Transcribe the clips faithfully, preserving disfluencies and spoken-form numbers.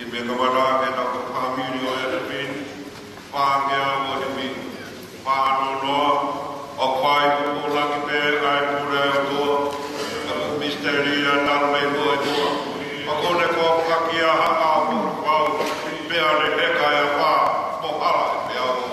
ʻI he kamata ke tau fakaʻamu ʻi he efiafi ni, fāngeau ʻo e efiafi, fānoa noa, ʻoku fai pōpōlaki pē ʻa e pule ʻa e ʻOtua, ka ko e misiteli ʻa e tala mei muʻa ʻi muʻa. ʻOku ne fakakia ha ʻao pau, pea ne heka ʻa e afā, mo hala ʻa e peau.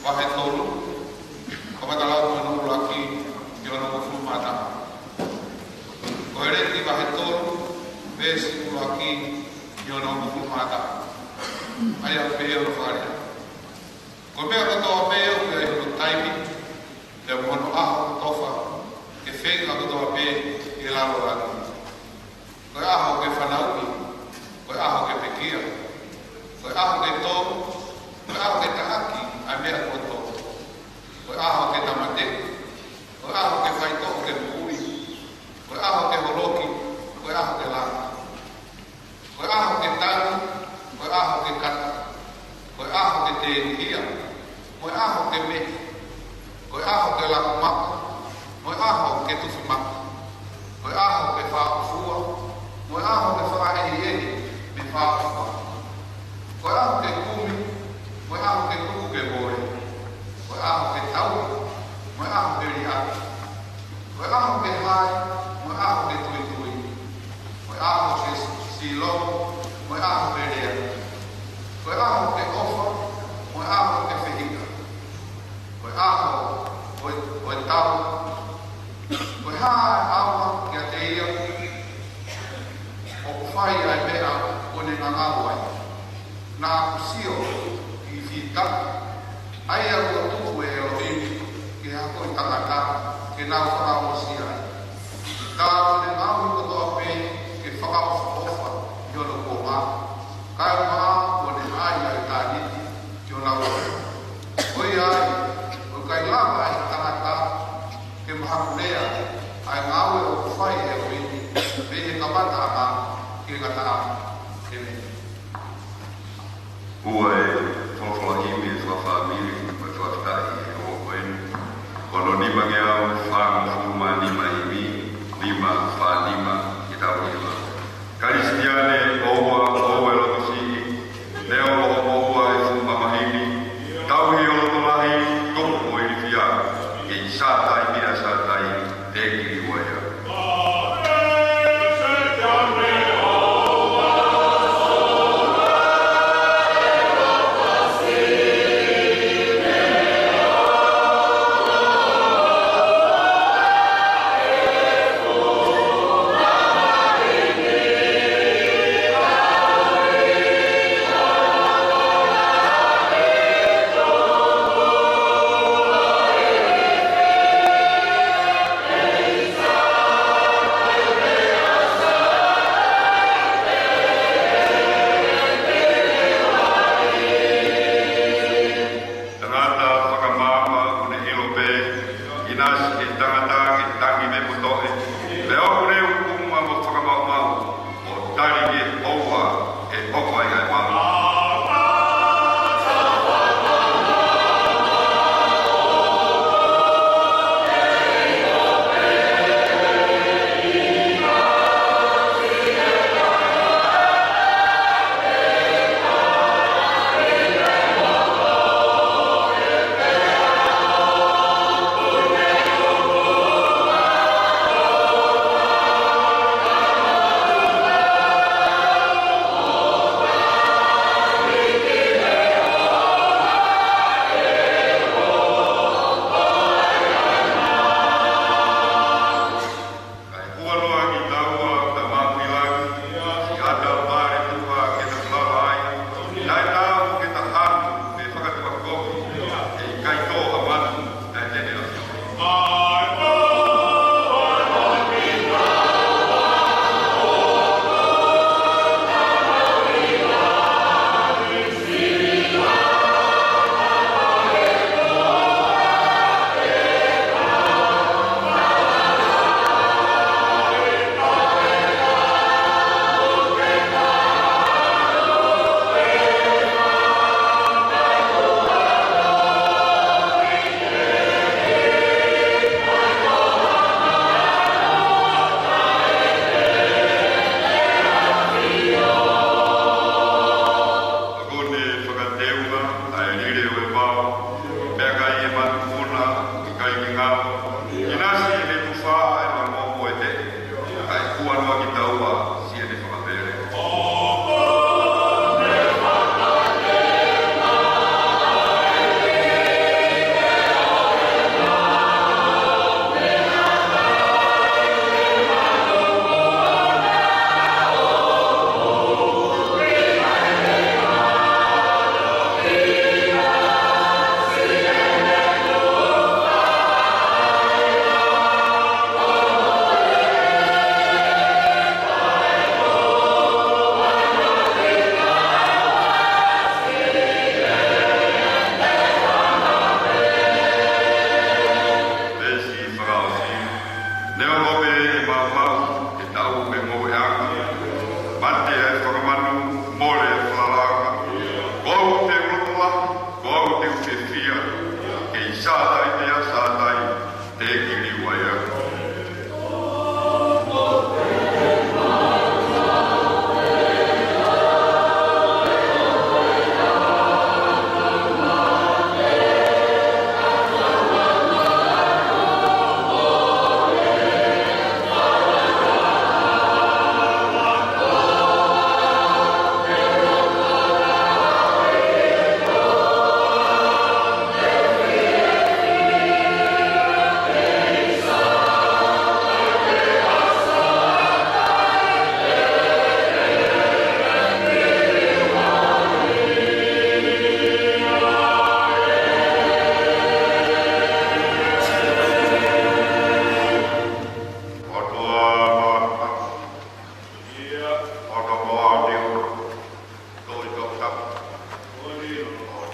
vahe tolu, kamata lau mei hono ʻuluaki ki hono hongofulu mā taha. Koheleti vahe tolu, veesi ʻuluaki ki hono hongofulu mā taha. ʻA ia ʻoku pehē hono fakalea: Ko e meʻa kotoa pē ʻoku ʻi ai hono taimi, pea mo hono ʻaho kotofa, ke feinga kotoa pē ʻi he lalo ʻo e langi. Ko e ʻaho ke fanauʻi, ko e ʻaho ke pekia, ko e ʻaho ke tō, ko e ʻaho ke taʻaki ʻa e meʻa kuo tō, ko e ʻaho ke tāmateʻi, ko e ʻaho ke faitoʻo ke moʻui, ko e ʻaho ke holoki, ko e ʻaho ke laka, ko e ʻaho ke tangi, ko e ʻaho ke kata, ko e ʻaho ke tēnihia, ko e ʻaho ke meʻi, ko e ʻaho ke laku maka, ko e ʻaho ke tufi maka, ko e ʻaho ke fāʻofua, ko e ʻaho ke fakaʻehiʻehi mei he fāʻofua, ko e ʻaho ke kumi, ko e ʻaho ke tuku ke vole, ko e ʻaho ke tauhi, ko e ʻaho ke liʻaki, ko e ʻaho ke hai, ko e ʻaho ke tuitui, ko e ʻaho ke silo, ko e ʻaho ke lea, ko e ʻaho ke ʻofa, ko e ʻaho ke fehiʻa, ko e ʻaho, ko e, ko e tau, ko e hā e ʻaonga kiate ia ʻoku fai ʻa e meʻa kuo ne ngangau ai. Naʻa ku sio ki he fita, ʻa ia kuo tuku ʻe ʻElohimi ke hako ʻi he tangata, ke nau fakaongosia ai. Ka kuo ne ngaohi kotoa pē ke fakaʻofoʻofa ʻi hono kuonga, kae ʻumaʻā kuo ne ʻai ʻa ʻitāniti ki honau loto. Ko ia ai, ʻoku ʻikai lava ʻe he tangata ke mahakulea ʻa e ngāue ʻoku fai ʻe ʻElohimi mei he kamataʻanga ki he ngataʻanga. ʻĒmeni. Ua e folofola himi ʻa e fakafāmili, ʻoku fakafetaʻi ʻi he houa ko eni. Ko hono nimangeau fāngofulu mā nima himi, nima fā nima, ke tau hiva. Kalisitiane, ʻoua, ʻoua ʻe loto siʻi, neongo hoʻomo ua e fuʻu mamahi ni, tauhi ho loto lahi, tuku mo ilifia, ʻi he sātai meʻa sātai, te kili ua ia.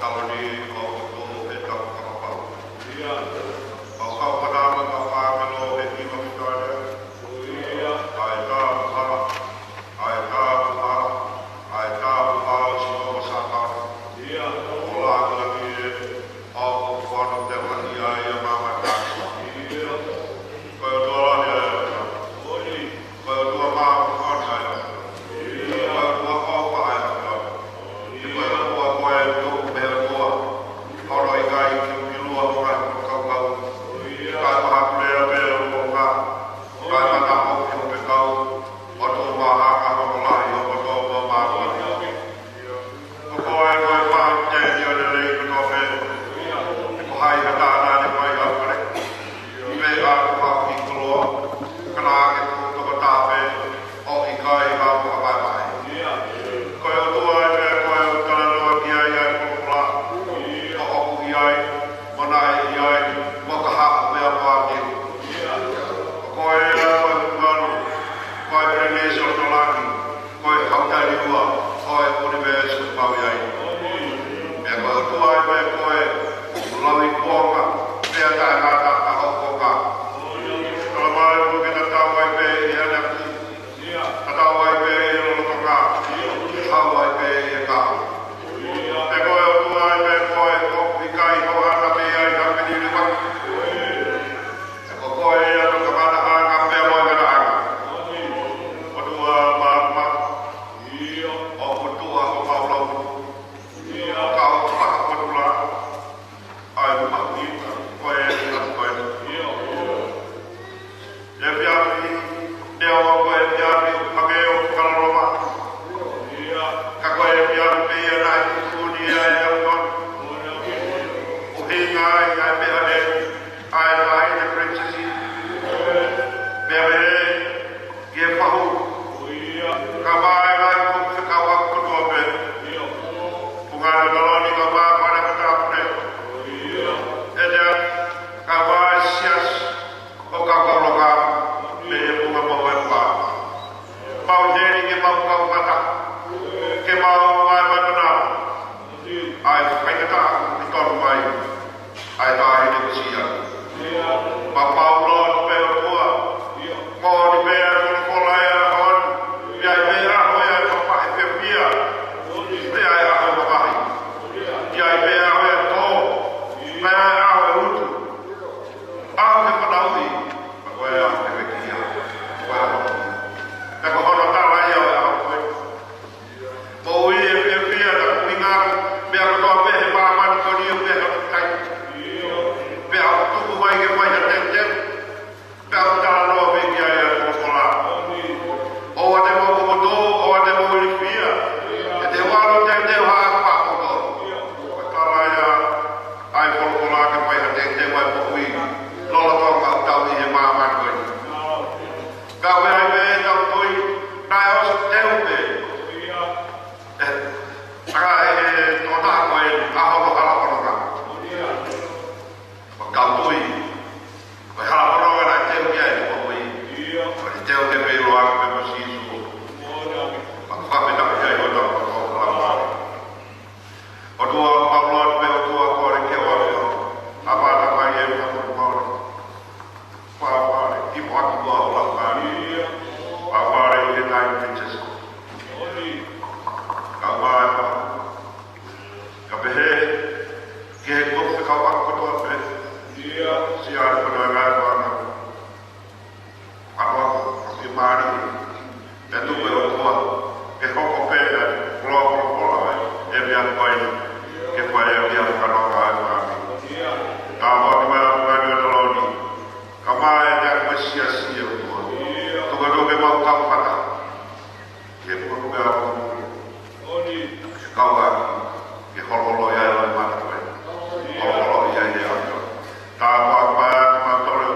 Tau ni, kau kotoa he tau kapau. Kau kau panama kau ʻāngelo he kima mitane. ʻA e tāpuhā, ʻa e tāpuhā, ʻa e tāpuhā ʻo Sihova Sāpaoti. ʻO lāngilangi ē, ʻoku fonu te mahi ai ʻa māmani kātoa. Ko e ʻOtua lahi ʻa e ʻOtua. Ko e ʻOtua māʻoniʻoni ʻa e ʻOtua. Ko e ʻOtua ʻofa ʻa e ʻOtua. Ko e ʻOtua ko e tuʻu mei he ʻOtua. Hono ʻikai ke ʻilua hono ngaahi fakakaukau. Kae mahakulea pē ʻo konga. Kae mataʻofi hono fekau. ʻOtua maʻa hono lahi ʻo kotoa pē ʻo māmani. Ko koe ko e Fakamoʻui ʻo e lelei kotoa pē. Ko hai ha taha naʻa ne fai ʻa e fale. Pea ko ha kiʻi koloa, ka naʻa ke tuʻu toko taha pē, ʻo ʻikai ha fakavaivai. Ko e ʻOtua ē pē ko e ʻoku talanoa ki ai ʻa e folofola, ko ʻoku ʻi ai, mo naʻe ʻi ai, mo ka haʻu pea mo ʻākiu. Ko koe ē ʻa e Fakamoʻui, ko e Pilinisi ʻo e Langi, ko e Hautaniua ʻo e ʻunivēsi ʻoku mau ʻi ai. Pea ko e ʻOtua ē pē ko e lau ʻi kuonga, pea taʻengata ʻa hoʻo kuonga. Tala mai ʻoku ke tatau ai pē ʻi he ʻaneafi, tatau ai pē ʻi he lolotonga, tatau ai pē ʻi he kahaʻu. Pea ko e ʻOtua ē pē ko e ʻoku ʻikai hoʻata mei ai ha peni liliva. Ko koe ē ʻa e kamataʻanga pea mo e ngataʻanga. ʻOtua māʻoniʻoni, ʻoku tuʻa homau laukupu. Ka ʻoku fakapotula ʻa e mahuʻinga ko e ʻaho ko eni. Efiafi, neongo ko e efiafi ʻoku hangē ʻoku fakaloloma. Ka ko e efiafi pē ia naʻe tuʻutuʻuni ai ʻe he ʻOtua. ʻUhinga ai ʻa e meʻa ni. ʻA e taʻahine Princess. Meʻa meʻa ki he fahu. Ka maʻa e ngaahi fekau ʻa kotoa pē. Fungani Taloni ka maʻa e fale matāpule. ʻEte atu ka maʻa e siasi ʻo Kaukauloka. Mei he funga mau e fā. Mau heni ke mau kau fata. Ke mau mai mai mana. ʻA e faingataʻa ʻoku tonu mai. ʻA e taʻahine Kusia. Pea mau lotu pē ʻOtua. Moʻoni pē ʻa e folofola ʻi he ʻaho ni. ʻI ai pē ʻaho ia ʻe papa ʻe fiefia. Pea ʻi ai ʻaho ʻe mamahi. ʻI ai pē ʻaho ia ʻe tō. Pea ʻi ai ʻaho ʻe utu. ʻAho ʻe fanauʻi. Pea ko e ʻaho ʻe pekia. Ko e ʻaho. Pea ko hono tala ia ʻo e ʻaho ko ē. Moʻui ʻe fiefia, ka ko e ʻuhinga, meʻa kotoa pē he māmani ko eni ʻoku ʻikai ha tai. Pea ʻoku tuku mai ke fai ha teuteu. Pea ʻoku talanoa pē ki ai ʻa e folofola. ʻOua te mou komoto, ʻoua te mou ilifia. ʻE te u ʻalu ʻo teuteu haʻaku fakapotopoto. Ko e tala ia ʻa e folofola ke fai ha teuteu ʻa e moʻui. Lolotonga ʻetau tauhi he māmani ko eni. Ka ʻoku ʻi ai pē ʻetau tui, naʻe ʻosi teu pē. ʻE, ʻa e, ʻe, tokotaha ko ē, ʻa hono hala fononga. Ko e kau tui, ko e hala fononga naʻe teu ki ai ʻa e moʻui. Ko e teu ke pē ʻiloa ke pē mo Sīsū. Ko e fakafetaʻi ai ʻo tau ko e hala fononga. ʻOtua, mau lotu pē ʻOtua ko e ke ʻoua ʻe ʻo. ʻA mātā mai e ʻOtua ko e mau. Pāpale, ki mo aku ua o la pāpale. Pāpale ʻi he nai Princess. Ka ua e pā. Ka pehē, ke he kofi kau aku kotoa pē. Sia e kotoa ngai pāna. Ako aku, ke māni. Pea tuku e ʻOtua, ke hoko pē ʻa e folofola, folofola, ʻa e meʻa ko eni, ke fai ʻa e meʻa fakanonga ʻa e fāmili. Tāpuaki mai ʻa e fāmili ʻa Taloni, ka maʻa e meʻa ko e siasi ʻa e ʻOtua. Tuku atu ke mau kau fata. Ke puka puka ʻa e fāmili. Kau ʻaki, ke holoholo ia ʻa e loʻimata ko ē. Holoholo ia ʻi he ʻaho. Tāpuaki mai ʻa e mau tole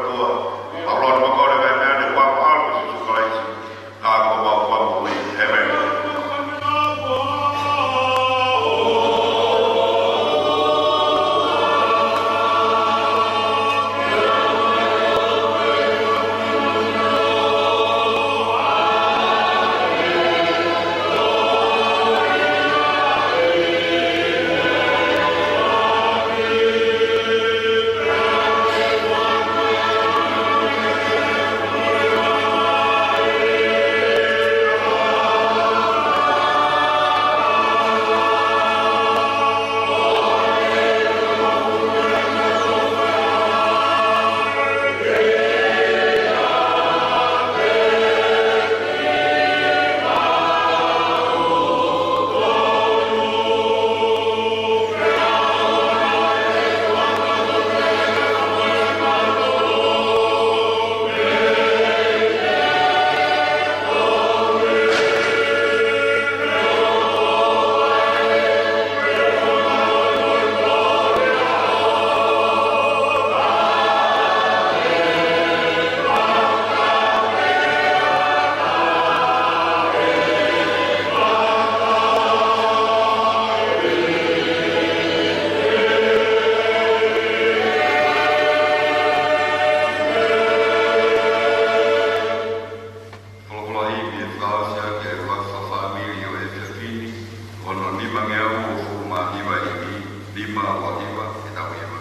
Nima ua hiva, ʻe tau hiva.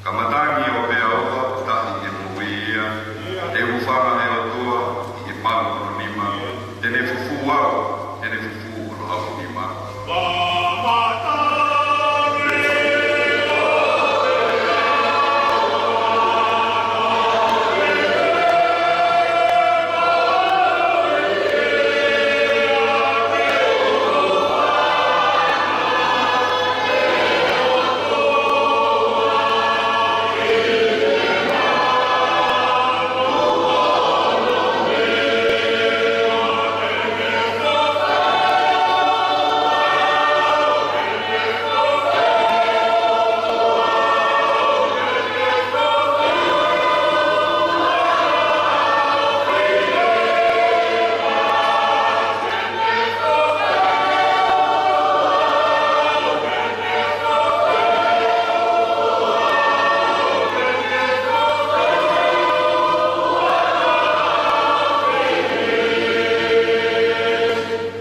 Ka matangi ʻo pea ua, tahi ʻe moʻui ia, ʻe hūfanga ʻa e ʻOtua ʻi he palu hono nima, te ne fufū au, te ne fufū hono ʻaofinima.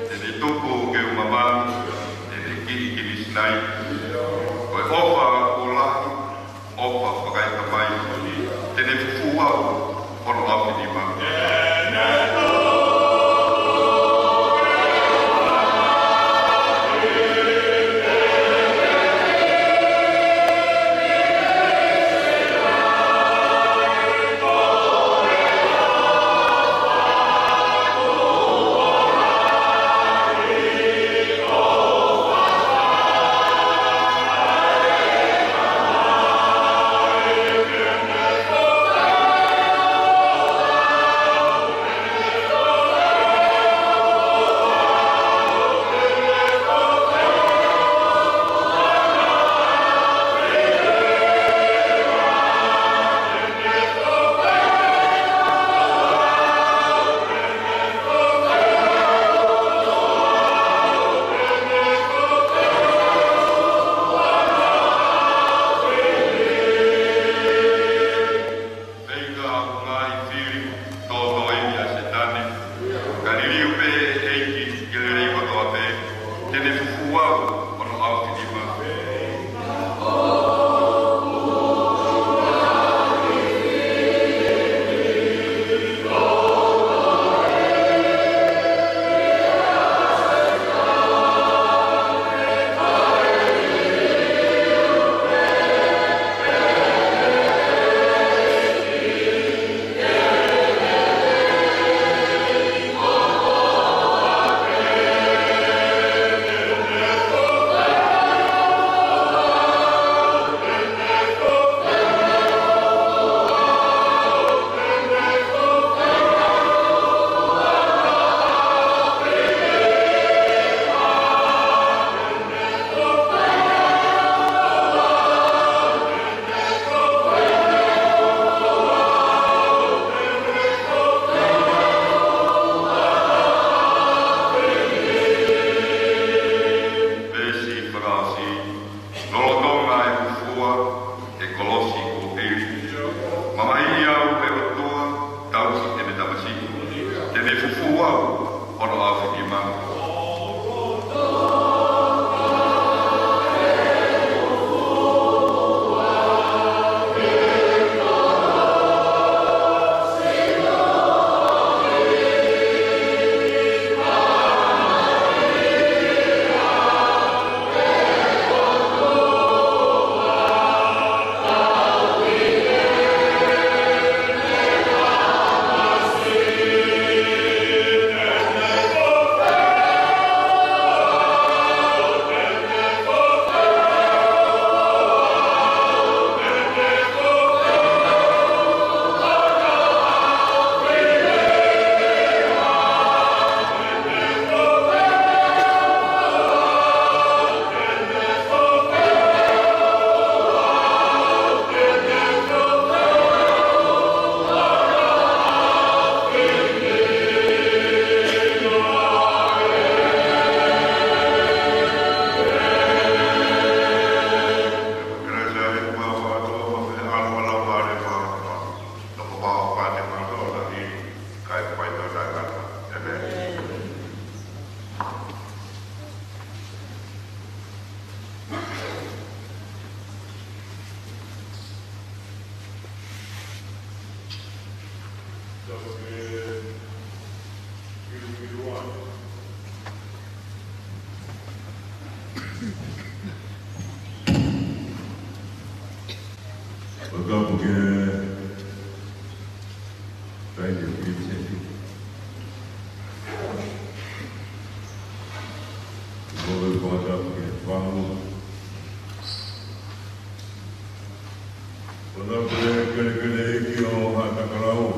Te ne tupu ke umamanu, te ne kiʻi kiʻi sinai. Ko e ʻofa ʻoku lahi, ʻofa fakaetamai, te ne fufū au hono ʻaofinima. Fakatapu ki he Taʻahine Pilinisi. Ko e fakatapu ki he Fānau. Fakatapu ki he Kelekele ʻEiki ʻo Haʻatakalaua.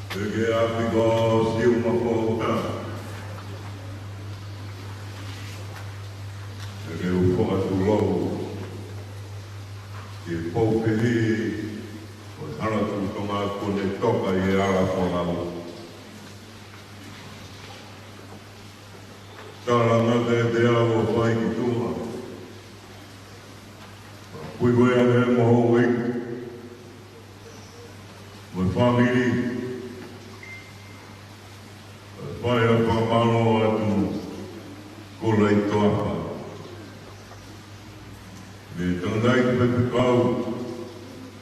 Pea ki he ʻAfio ʻo Siumafoʻou. Pea ki he ʻUfakatulou. Ki he pou fehiʻi ʻo e Hala Tuʻi Tonga kuo ne toka ʻi he hala folau. Tala ngata ʻiate au ʻo fai ki tuʻa. Pui koe ange mo hoʻo ʻeiki mo e fāmili. Fai ʻa e fakamālō atu, Kulaʻi Toafa, mei he tangataʻeiki faifekau,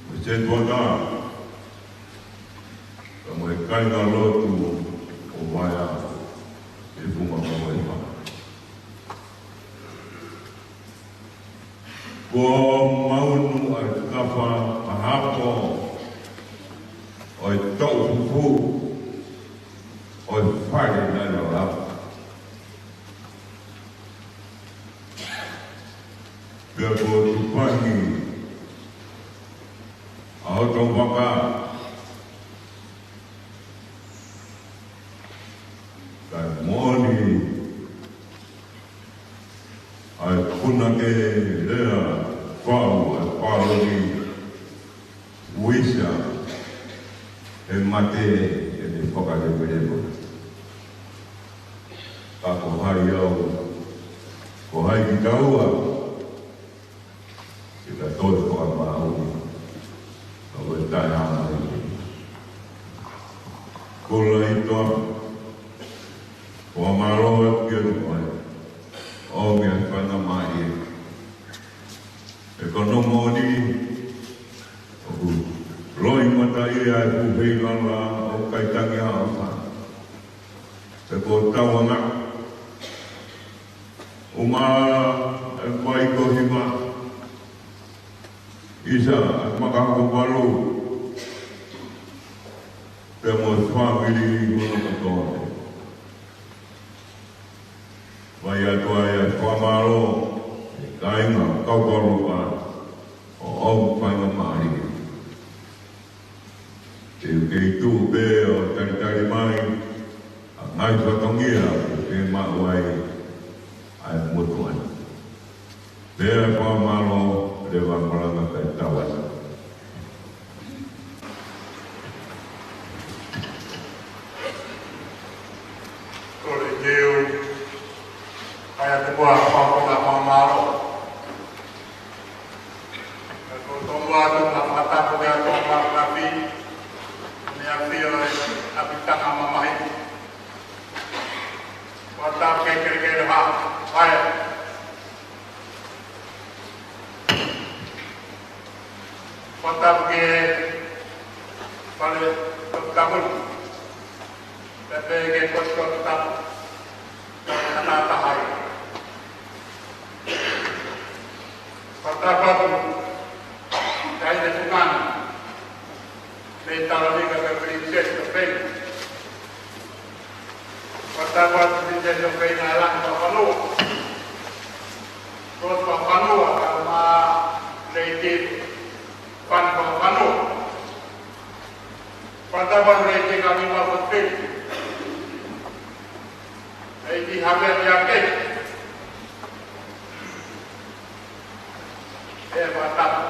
mo e setuata, pea mo e kāingalotu ʻo Vaea, ʻi he funga Moʻoefa. Kuo maunu ʻa e kafa mahapo ʻo e toʻu fufū ʻo e fale naʻe lava. Pea kuo tupahi ʻa hoto vaka. Kae moʻoni ʻa e punake lea fau ʻa e pāloni, uisa he mate ʻene fakaleveleva. Ka ko hai au, ko hai kitaua, ke ta toe fakamaau, ka ko e taʻehāmai. Kulaʻi Toafa, fakamālō atu kiate koe, ʻo mea fana mai. ʻE ko hono moʻoni, ʻoku loi mata ia ʻa e fuʻu feilala ʻoku ʻikai tangi ʻa ʻofa. Pea ko tauanga, ʻuma e vai ko hiva, ʻisa e maka ko valu, pea mo e fāmili hono kotoa. Fai atu ai ʻa e fakamālō, ʻe kāinga Kaukaulupa, ʻo ʻoku faingamālie. Te u kei tuʻu pē ʻo talitali mai ʻa e ngaahi fatongia ʻoku ke maʻu ai ʻa e motuʻa ni. Pea fakamālō leva malanga kae tau ai. Kole teu, ʻa ia te kua fakamālō. Ko e tomuʻa atu ʻa e fakatapu ki he Tohi Fakatapu, ʻa e ʻAfio ʻo e ʻApitanga Mamahi. Fakatapu ki he Kelekele Haʻa Vaea. Fakatapu ki he Fale Toputapu. Pea pehē ki he Potungāue Toputapu. Fakatapu atu ki he Taʻahine Fungani, Lady Taloni, ka ko e Pilinisesi ʻo Feini. Fakatapu atu ki he Pilinisesi ʻo Feini, ʻa e Langi Fakafanua, Rose Fakafanua, kae ʻumaʻā Lady Fani Fakafanua. Fakatapu atu ki he Lady Kamimafa Feini. Lady Havea Tiake. ʻE fakatapu.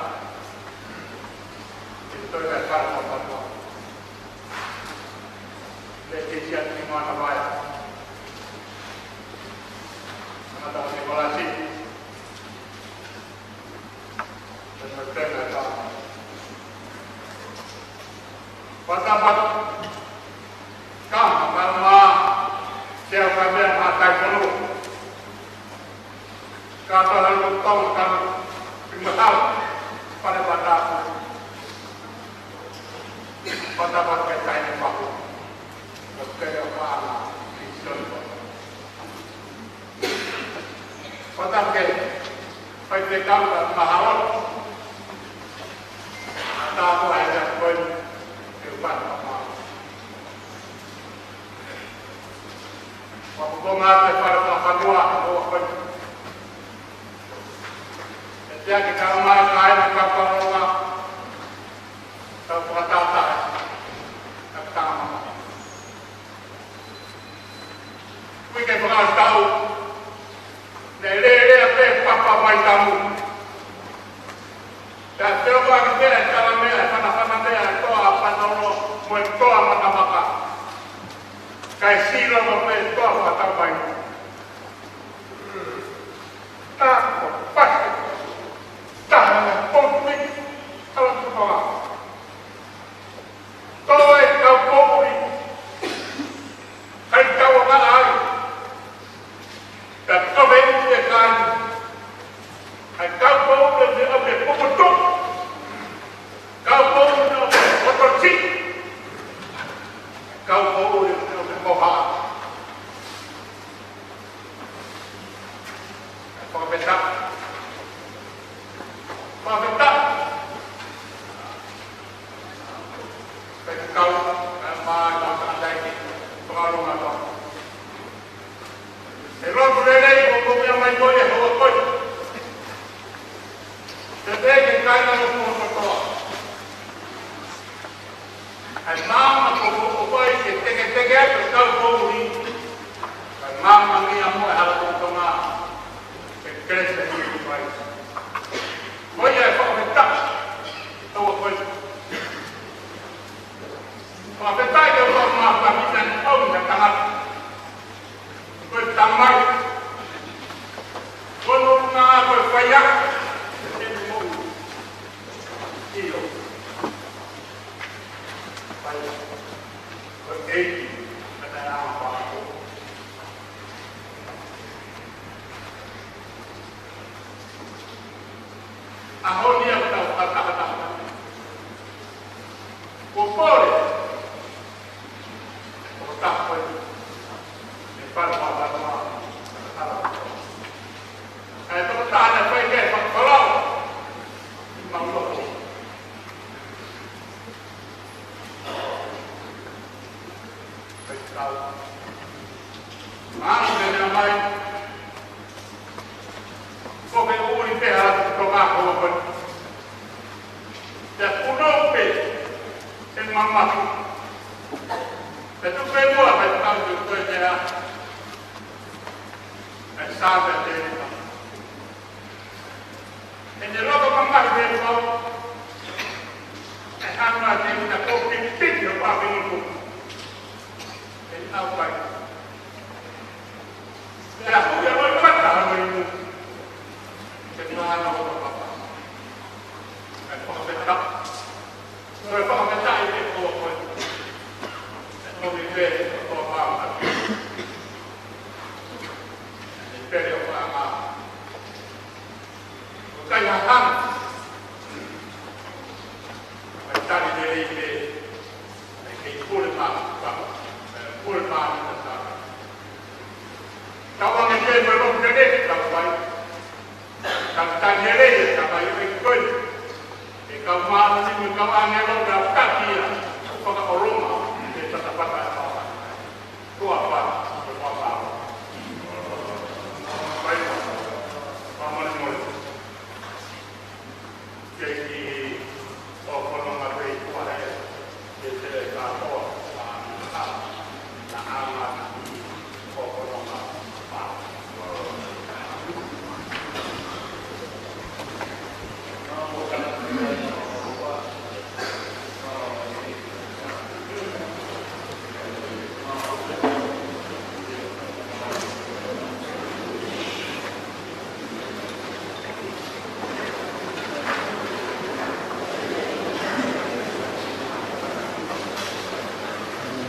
ʻE toe ka fara fakatapu. Lady Siatimana Vaea. Tangata ʻo Nikolasi. Fakatapu atu. Kama, kama, Sea Kamea Matai Kolo. Kata lalu tau kama, pingatau, pada pada. Fata fata ke tai ni paku. Ko ke o pa na. Fata ke. Fai te kau ka mahalo. Ata ko ai ka koi. Ke pa na pa. Wa ko ko ma te pa pa pa wa ko koi. E te ake ka mai ka ai ka pa pa wa. Tau fakatata. Tau tama. Kui ke fakatau. Ne lele a pe papa mai tamu. Ta te o ka ki te tala mea, fana fana mea, toa panolo, mo e toa makamaka. Kai sila mo pe toa fakatau mai. Taha ko pasi. Taha na potu ni. Ala tu kala. Ko e kau poʻuli. Kai kau anga ai. Ka kau e ute kai. Kai kau poʻuli ne ame popoto. Kau poʻuli ne ame pototi. Kau poʻuli ne ame koha. Fakafetaʻi. Fakafetaʻi. Pea kau, ʻa e mā, ʻa e tātai, fakalonga tō. E lotu lelei, ʻoku mea mai ko e hoa koi. Te te ke kai na lotu o kotoa. ʻA e maama ko ko ʻoku ʻai ke teketeke atu e kau poʻuli. ʻA e maama ngia mo e hala ko Tonga. Ke kelesi ʻa Sīsū Kalaisi. Ko ia e fakafetaʻi. Tau a koe. Fakafetaʻi ke ua ma fakafetaʻi au na tangata. Ko e tamai. Ko no na ko e faiako. ʻIo. Faiako. Ko e ʻeiki. Ka tae a ma faiako. ʻAho ni ʻoku tau fakatahataha. Kuo pole. Ko taha ko e. Ne pale ma pale ma. ʻA e tokotaha naʻe fai ke fakalau. Mau loko. Fai kau. Mau ke mea mai. Ko ke ui pē hala ko Tonga ko ko. Te puno pē. E mama. Te tu pē mua pē tau tu pē te a. E sa pē te. ʻE ne loko mamahi pē kau. ʻE hanga te u na ko pipiki o papi nuku. ʻE au pai. ʻE aku ia loi pata loi nuku. ʻE mahana o papa. ʻE fakafetaʻi. Ko e fakafetaʻi ke ko koe. ʻE komi pē ko papa. ʻE pele o papa. Ko kai hahana. Ko e tali lelei pē. ʻE kei pule pā, pā, ʻe pule pā ni ka tā. Tau ange pē mo e lotu lelei ke tau fai. Tau tali lelei ke tau fai ʻe koe. ʻE kau māʻoniʻoni mo e kau ʻāngelo ke au kaki ia. Fakaʻolunga, ʻe tatapata e papa. Ko a pā, ko a pā. Fai pā, pā mani mani. Ke ki o kono ma pei kua e, ke te ka toa, a, a, na a ma ki o kono ma pa.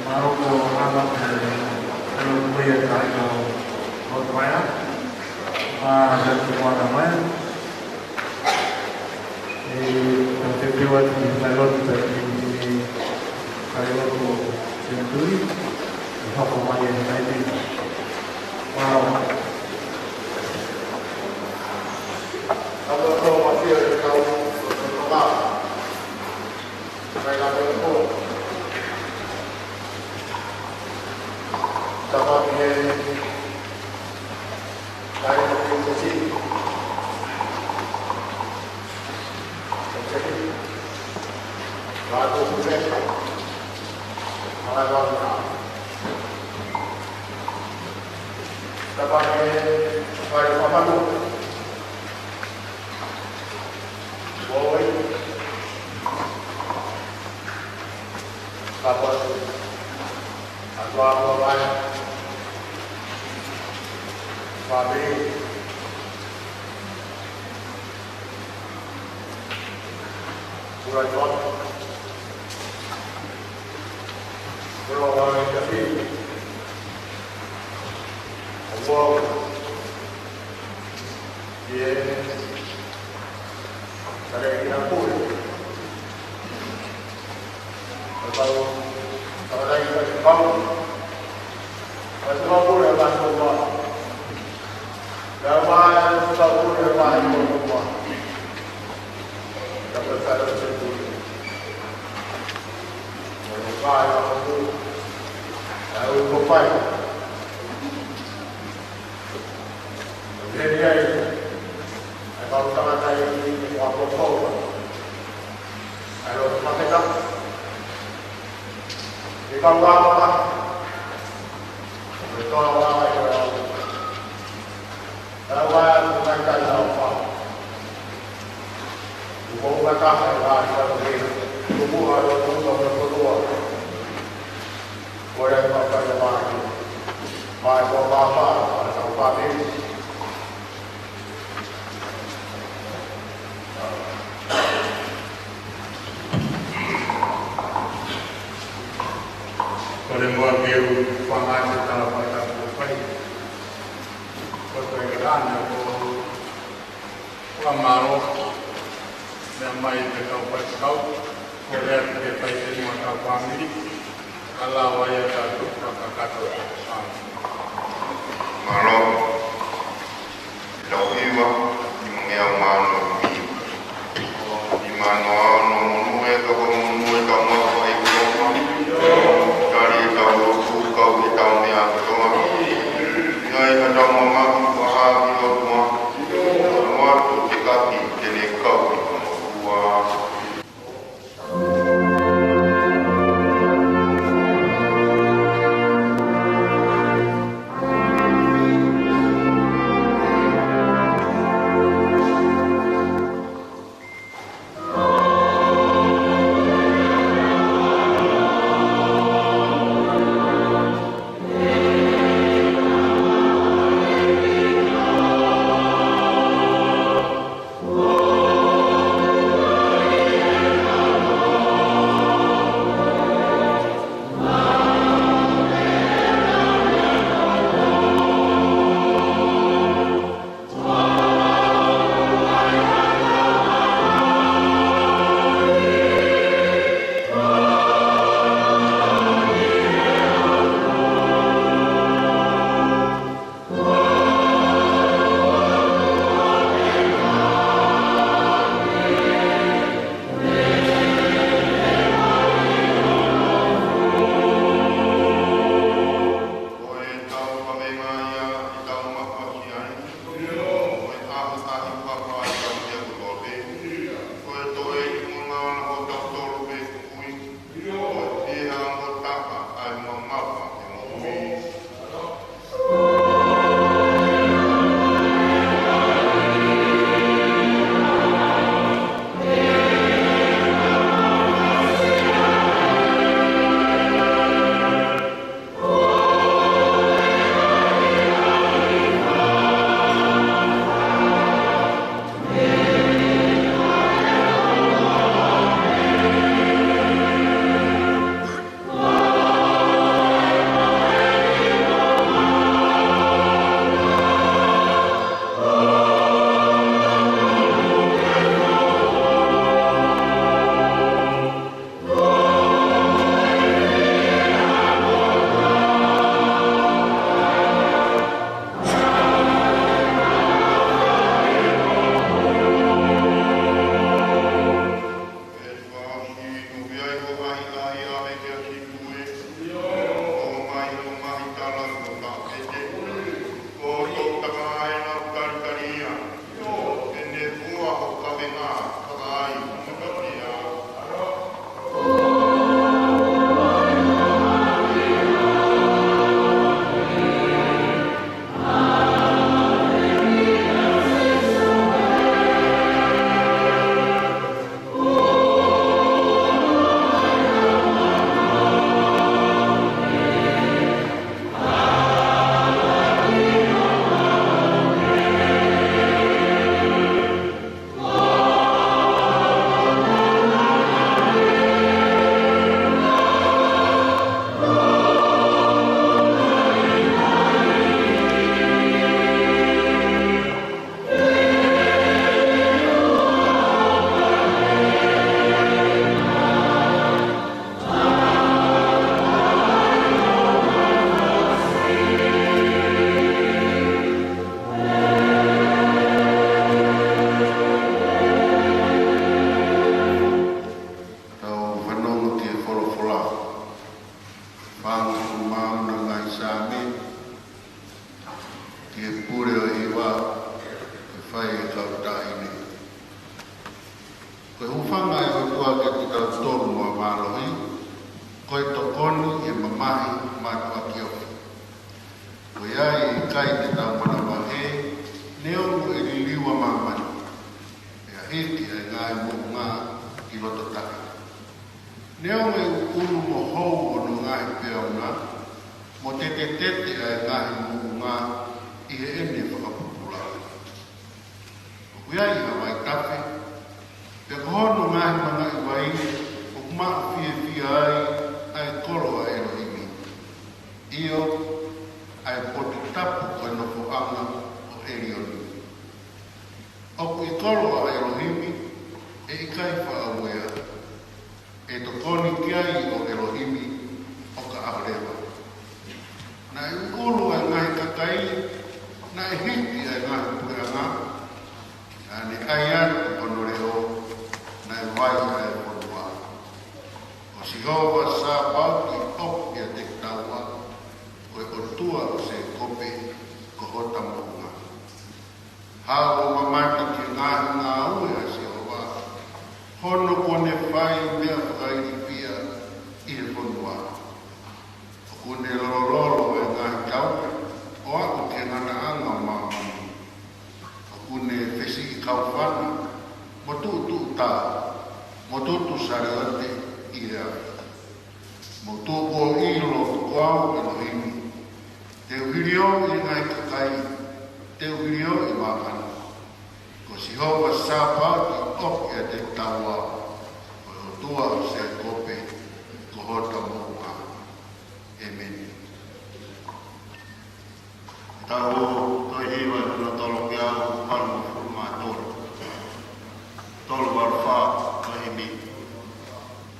Mālō ko Hana, e, e lo ko ia ka ino o Tomaia. A, e, ko Hana mai. E, ko te piwa te mai lo te, e, Kai lotu Senituli, ʻe hoko mai ʻi he taimi. Mālō. Tau lotu ʻa e kau, lotu ʻa e kau. Kai lotu. Tapa ki he kai lotu ki he Pura John. Pura Wai Tafi. Awo. Ie. Kare ina pule. Kau. Kare ina pau. Kau pule ʻa e kau. Kau mai, kau pule ʻa e kau. Kau pule ʻa e kau. Kau mai, kau pule. Kau pule. Hei, hei. ʻA e kau tangata ʻi he kau kau. ʻA e lotu maketa. ʻE kau kau kau. ʻE kau kau kau. ʻE kau kau kau. ʻE kau kau kau. ʻE kau kau kau. ʻE kau kau kau. Ko e fakaʻapaʻapa, mai ko e fakaʻapaʻapa, ʻa e kau fāmili. Ko e moa ke u fanga te tala fai tau ko fai. Ko e kai kata ne ko Fakamālō. Meʻa mai pē kau faifekau, ko e lea ke fai ʻe he kau fāmili, ka lava ia ka tuka kakato. Mālō. Tau hiva, ʻi he meʻa mālō. ʻI mālō ʻa hono monū ʻe toko monū ʻe tau mafai ko. Tali ʻetau lotu, kau ʻetau meʻa kotoa. ʻIkai ha tau mamahi, ʻoku ʻaʻahi ʻOtua. Ua tu te kaki te ne kau i kua. Ko e hūfanga ʻa e ʻOtua kiate kitautolu mo e mālohi, ko e tokoni ʻi he mamahi mātuʻaki ofi. Ko ia ʻe ʻikai te tau manavahē, neongo ʻe liliu ʻa māmani, pea hiki ʻa e ngaahi moʻunga ki loto tahi. Neongo ʻe ʻuʻulu mo hou hono ngaahi peau na, mo tetetete ʻa e ngaahi moʻunga ʻi heʻene fakapupula. ʻOku ʻi ai ha vaitafe, pea ko hono ngaahi mangaʻi vai ʻoku maʻu fiefia ai ʻa e kolo ʻa ʻElohimi. ʻIo, ʻa e potu tapu ko e nofoʻanga ʻo ʻElioni. ʻOku ʻi kolo ʻa ʻElohimi, ʻe ʻikai faʻa uea. ʻE tokoni ki ai ʻa ʻElohimi ʻo ka ʻaho leva. Naʻe ʻuʻulu ʻa e ngaahi kakai, naʻe hiki ʻa e ngaahi puleʻanga, naʻa ne ʻai atu hono leʻo, naʻe vai ʻa e fonua. Ko Sihova Sāpaoti ʻoku ʻiate kitaua, ko e ʻOtua ʻo Sēkope ko hota moʻunga. Haʻu ʻo mamata ki he ngaahi ngāue ʻa Sihova, hono kuo ne fai meʻa fakailifia ʻi he fonua. ʻOku ne lolololo ʻa e ngaahi tau, ʻo aʻu ki he ngataʻanga ʻo māmani. ʻOku ne fesiʻi kaufana, mo tuʻutuʻu tā, mo tutu saliote ʻi he afi. Mou tuʻu ʻo ʻilo ko au ʻElohimi, te u hilio ʻi he ngaahi kakai, te u hilio ʻi māmani. Ko Sihova Sāpaoti ʻoku ʻiate kitaua, ko e ʻOtua ʻo Sēkope ko hota moʻunga. ʻĒmeni. Tau toe hiva ʻi hono tolongeau valungofulu mā tolu. Tolu valu fā, ko e himi.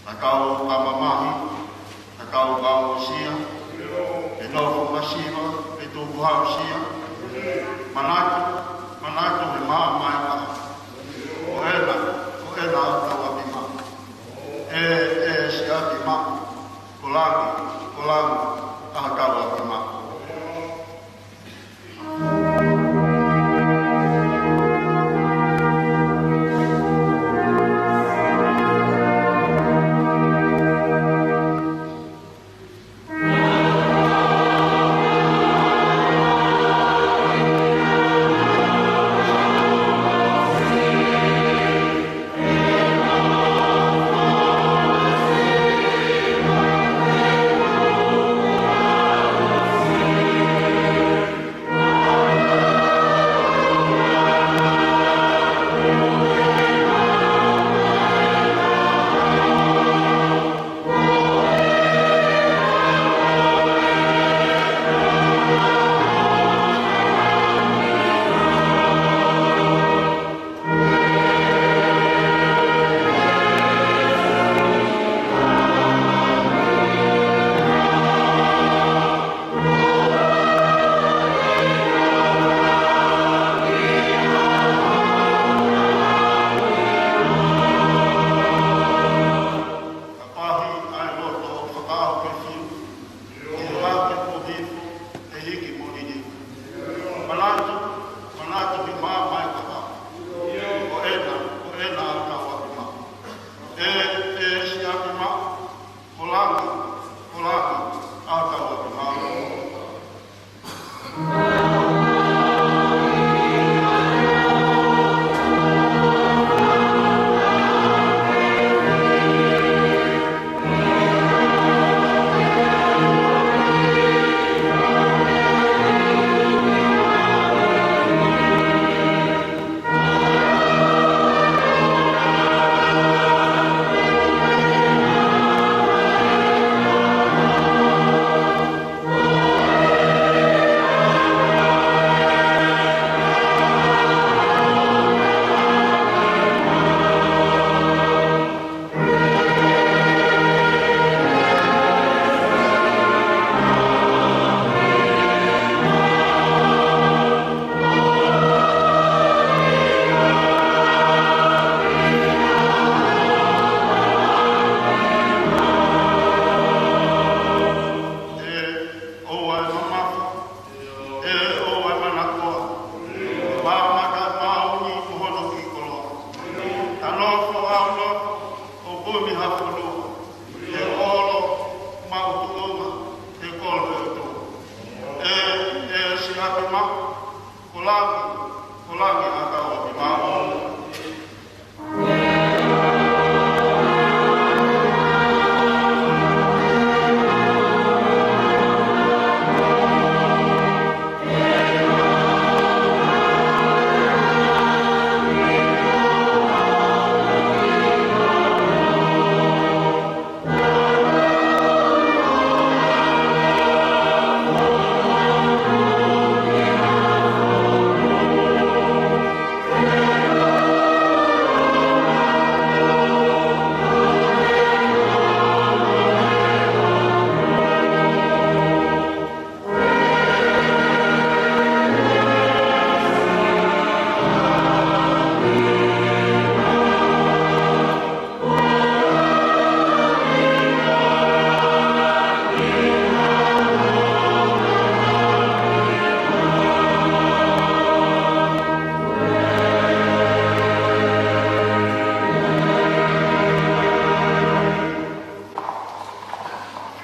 Tatau ka mamahi, tatau ka aʻusia, pe nofo masiva, pe tukuhausia. Manatu, manatu he maama ʻe taha. Ko ena, ko ena ʻa hotau ʻapi maʻa. ʻE, ʻe siʻaki maʻa, ko langi, ko langi ʻa hotau ʻapi maʻa. Ka pāhi ʻa e loto ʻo fakaʻaho ke fiu, ʻi he vake kuo hifo ʻe hiki mo liliu. Manatu, manatu he maama ʻe taha. Ko ena, ko ena ʻa hotau ʻapi maʻa. ʻE, ʻe siʻaki maʻa, ko langi, ko langi ʻa hotau ʻapi maʻa. Langi, ʻo langi ʻa e tau ʻomi maʻu.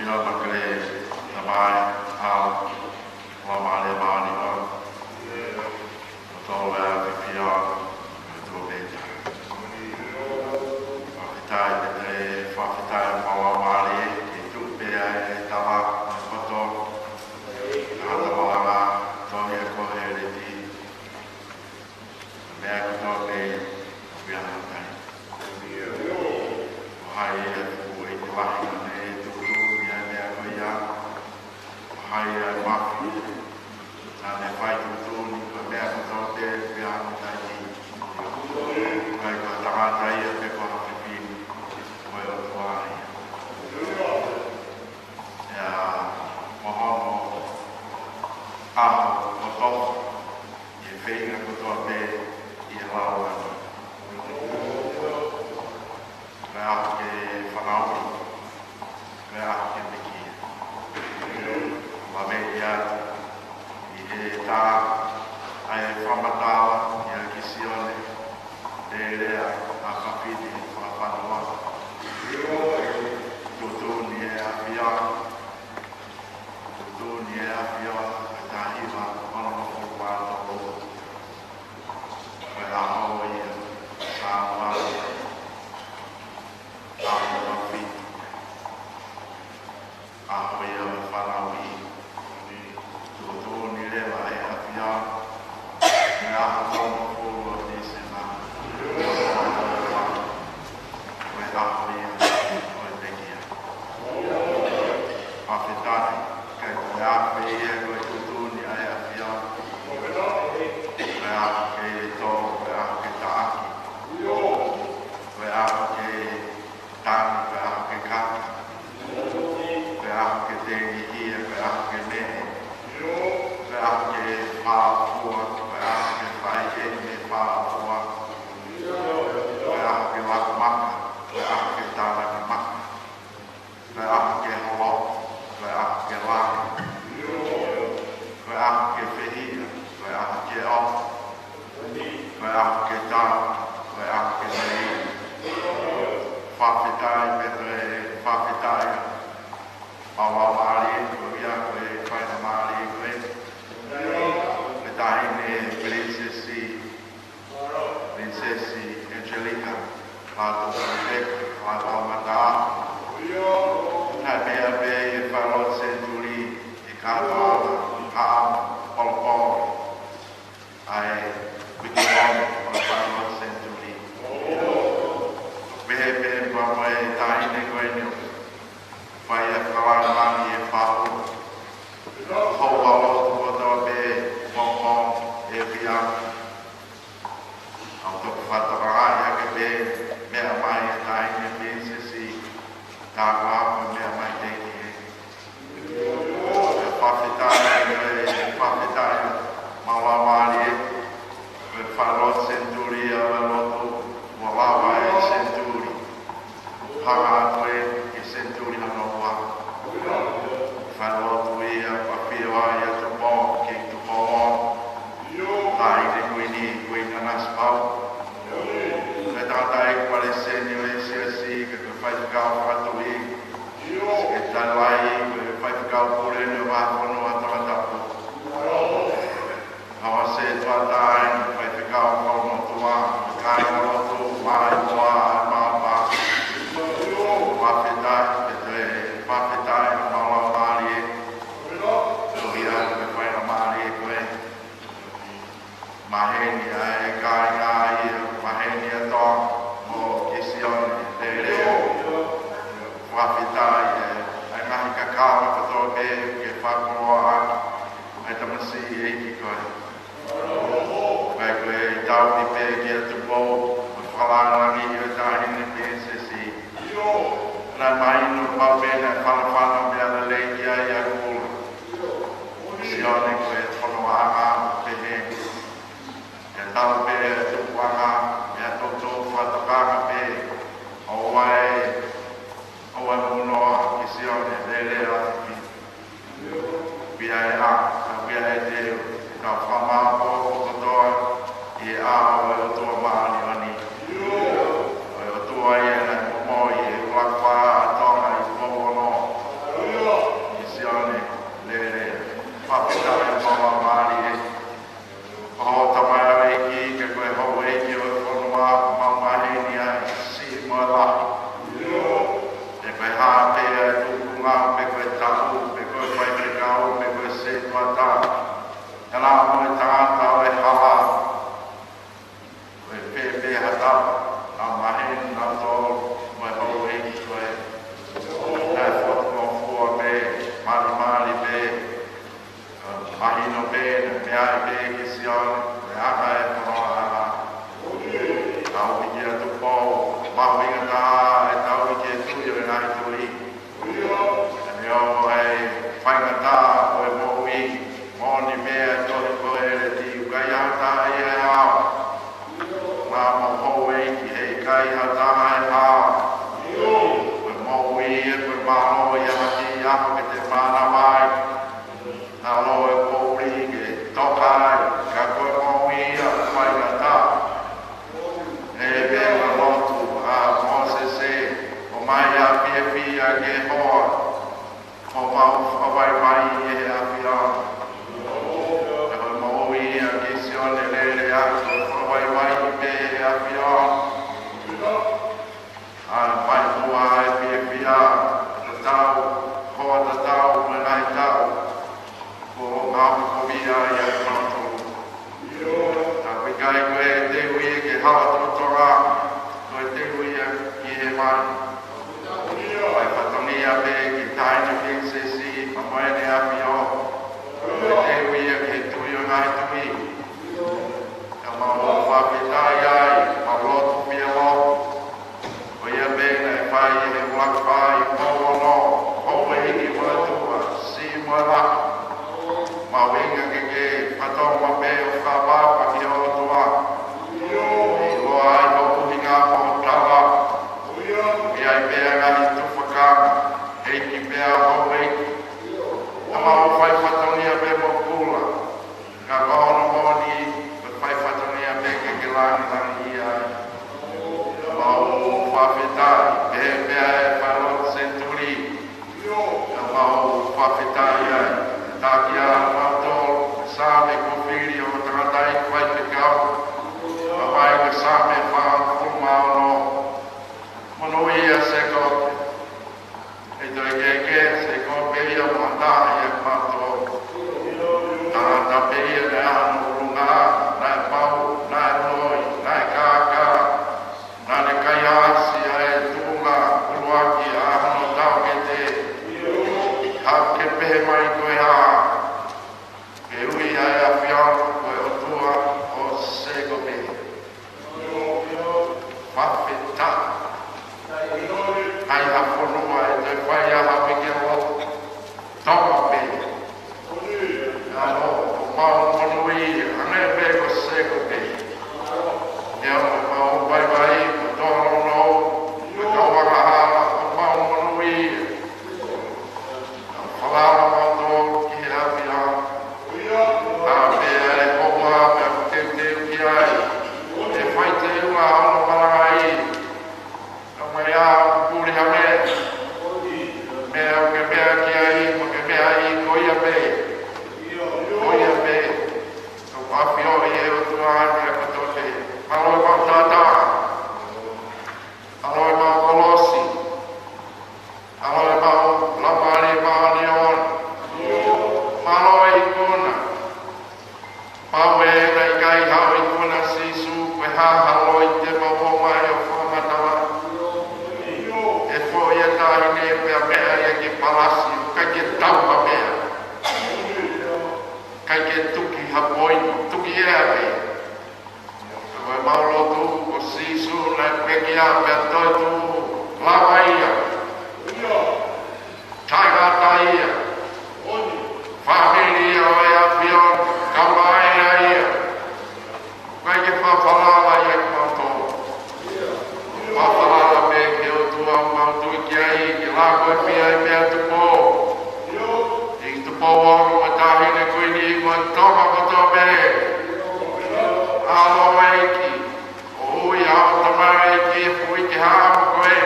Fila makele, tamai, au, ua male mali, au. Ko tō lea fifia, ko tō peta. Fakafetaʻi pē, fakafetaʻi pau mali, ke tuʻu pē ai e tala, e poto. Ka tala la, tō ia ko hereti. Meʻa kotoa pē, ʻoku ʻi ai ha tai. Ko hai ia ʻoku ʻi ai ha lahi naʻa ne tuʻutuʻuni ʻa e meʻa ko ia. Ko hai ia ʻoku mafi naʻa ne fai tuʻutuʻuni, ko e meʻa kotoa pē, ʻoku ʻi ai ha tai. ʻIkai ko ha tangata ia pe ko ha fefine, ko e ʻOtua ia. ʻA ia, ko hono ʻaho ʻo tofa, ʻi he feinga kotoa pē ʻi he lau ʻa e ʻaho ke fanauʻi, ko e ʻaho ke pekia. Ua meʻa ia, ʻi he tā ʻa e fakamatala ʻia Kisione, lelea ʻa e fafine fakafanua. Tuʻutuʻuni ʻe he ʻAfiona, tuʻutuʻuni ʻe he ʻAfiona, ʻa e taha hiva ono noa fulu mā tolu. Ko e ʻaho ia, Sānuali, ʻaho ʻo e fafine. ʻAho ia ʻo e fanauʻi. Tuʻutuʻuni leva ʻe he ʻAfiona, ʻa e ʻaho tolungofulu ʻo Tīsema. Ko e ʻaho ia ʻo e pekia. Fakafetaʻi, ʻikai ko e ʻaho ia ko e tuʻutuʻuni ʻa e ʻAfiona. Ko e ʻaho ke tō, ko e ʻaho ke taʻaki. Ko e ʻaho ke tangi, ko e ʻaho ke kaka. Ko e ʻaho ke tengihia, ko e ʻaho ke meʻe. Ko e ʻaho ke fāʻofua, ko e ʻaho ke fai ʻene fāʻofua. Ko e ʻaho ke laka maka, ko e ʻaho ke tānaki maka. Ko e ʻaho ke holo, ko e ʻaho ke laka. Ko e ʻaho ke fehiʻa, ko e ʻaho ke ʻofa. Ko e ʻaho ke tau, ko e ʻaho ke mei. Fakafetaʻi pē, fakafetaʻi. Pau mali ko ia ko e faingamālie ko e. Ko e taʻahine Pilinisesi, Pilinisesi Angelika Lātūfuipeka Lātūfuimata. Naʻe meʻa pē ʻi he falelotu Senituli ʻi he kātoanga, ʻa Polopolo. ʻA e uike ʻo e falelotu Senituli. Pehē pē pea mo e taʻahine ko eni ʻoku fai ʻa e fakalangilangi ʻi he fahu. Houa lotu kotoa pē, pongipongi, efiafi. ʻOku toki fakatokangaʻi ʻaki pē meʻa mai e taʻahine Pilinisesi, tā ko ā ko e meʻa mai teʻeki ke. Fakafetaʻi, fakafetaʻi, mālō e falelotu Senituli, ʻa e lotu, ʻo lava e Senituli. Hanga atu ki he Senituli hono ua. Falelotu ia, ʻoku ʻafio ai ʻa Tupou, Kingi Tupou Ono. Taʻahine Kuini, Kuini Nanasipauʻu. Ko e tangataʻeiki palesiteni ʻo e siasi, ko e faifekau fakatuʻi. Sekelitali, ko e faifekau pule ʻo e vahefonua Tongatapu. Hawa se tua ʻa e kāinga ʻi he maheni ʻa Tonga mo Kisione Lelea. Fakafetaʻi ʻa e ngaahi kakano kotoa pē ke fakakoloa ʻaki ʻa e tamasiʻi ʻeiki ko ē. Kae ko e tauhi pē kia Tupou, mo e fakalāngilangiʻi ʻo e Taʻahine Pilinisesi. Naʻe mahino pau pē naʻe fanafana meʻa lelei ki ai ʻa Kula. Kisione ko e fono anga pehē. ʻE tau pē ʻa e tupuʻanga, ʻe toutou fakatokanga pē, ʻoua ʻe, ʻoua ʻe munoa Kisione Lelea ʻa Fifi. Pea ʻe ʻa, pea ʻe te, ka fakamāʻopoʻopo kotoa ʻi he ʻao ʻo e ʻOtua Māʻoniʻoni. ʻO e ʻOtua ia naʻe momoi ʻi he ʻUluaki Fā ʻa Tonga ʻi Pouono. Kisione Lelea. Fakafetaʻi mo e mālie. Ko hoʻo tamaioʻeiki, ka ko e houʻeiki ʻo e fonua, mau maheni ai, siʻi mo e lahi. Pe ko e hā pē ʻa e tūkunga, pe ko e taʻu, pe ko e faifekau, pe ko e setuata. Ka naʻa mo e tangata ʻo e hala. Ko e pēpē ha tapa, naʻa maheni nautolu mo e houʻeiki ko ē. Naʻe fotu mo fua pē, malimali pē. Mahino pē, naʻe meʻa ai pē Kisione, mo e anga e fonua ʻa e hala. Tauhi kia Tupou, mahuʻinga taha ʻa e tauhi ki he Tuʻi ʻo e ngaahi tuʻi. Naʻe ʻi ai e faingataʻa ʻo e moʻui, moʻoni pē ʻa e tohi ko ē ʻa e Leti, ʻoku ʻikai ha taha ʻi he hala. Naʻa mo houʻeiki heʻikai ha taha ʻi he hala. Ko e moʻui ē, ko e mālō ia ha kiʻi ʻaho ke te mānava ai. Naʻa mo e poʻuli ke toka ai, ka ko e moʻui ia ʻoku faingataʻa. ʻE pehē ʻa e lotu ʻa Mōsese, ʻomai ʻa e fiefia ki he hoa, ʻo mau fakavaivai ʻi he ʻAfiona. Ka ko e moʻui ia ʻa Kisione Lelea, ʻoku fakavaivai pē ʻi he ʻAfiona. ʻA e mai mua ʻa e fiefia, tatau, hoa tatau mo e ngaahi taʻu, ko e ngaahi kovi ia ʻa e kanato. Ka ʻoku ʻikai ko e teu ia ke hala totonga, ko e teu ia ki he mali. Fai fatongia pē ki he Taʻahine Pilinisesi, pea mo ʻene ʻAfio. Ko e teu ia ki he Tuʻi ʻo e ngaahi tuʻi. Ka mau fakafetaʻi ai, mau lotu pē ʻa e lotu. Ko ia pē naʻe fai ʻe he ʻUluaki Fā ʻi Pouono, houʻeiki ʻo e ʻOtua, siʻi mo e lahi. Mahuʻinga ke ke fakatōmaʻa pē ʻo fakaʻapaʻapa ki he ʻOtua. ʻIloa ai hoʻo ʻuhinga mo hoʻo tala. ʻI ai pē ʻa e ngaahi tufakanga, ʻeiki pea houʻeiki. Ka mau fai fatongia pē mo Kula. Ka ko hono moʻoni, ko e fai fatongia pē ke ke langilangiʻia ai. Ka mau fakafetaʻi, pehē pē ʻa e fai lotu senituli. Ka mau fakafetaʻi ai, taki ʻa mautolu, Saame kuo fili ʻo tangataʻeiki faifekau. Ka mai ko Saame fāngofulu mā ono. Monūʻia Sēkope. ʻE toe kehekehe Sēkope ia mo ha taha ia ʻiate kimautolu. Tangata pē ia naʻe ʻi ai hono ʻulungaanga, naʻe pau, naʻe loi, naʻe kākā, naʻa ne kaihaʻasi ʻa e tuʻunga ʻuluaki ʻa hono taʻokete. Haʻu ke pehē mai ko e hā, ke ui ʻa e ʻAfiona ko e ʻOtua ʻo Sēkope. ʻA ha loi te mau ō mai ʻo fakamatala. ʻE foʻi e taʻahine pea meʻa ia ki palasi, ʻikai ke tau ha meʻa. ʻIkai ke tuki ha poini, tuki ʻe ia. Ko e mau lotu ko Sīsū naʻe pekia pea toetuʻu, lava ia. Taʻengata ia. Fāmili ia ʻo e ʻAfiona, kae ʻumaʻā ia. ʻIkai ke fakafalala ia kiate kimautolu. Fakafalala pē ki he ʻOtua ʻoku mau tui ki ai, ke lava ko e meʻa ʻi meʻa Tupou. ʻI Tupou ʻo e taʻahine kuini mo e Tonga kotoa pē. ʻAlo ʻEiki. ʻOku ui ʻa e tamaiki ʻe fui ke hā mo koe.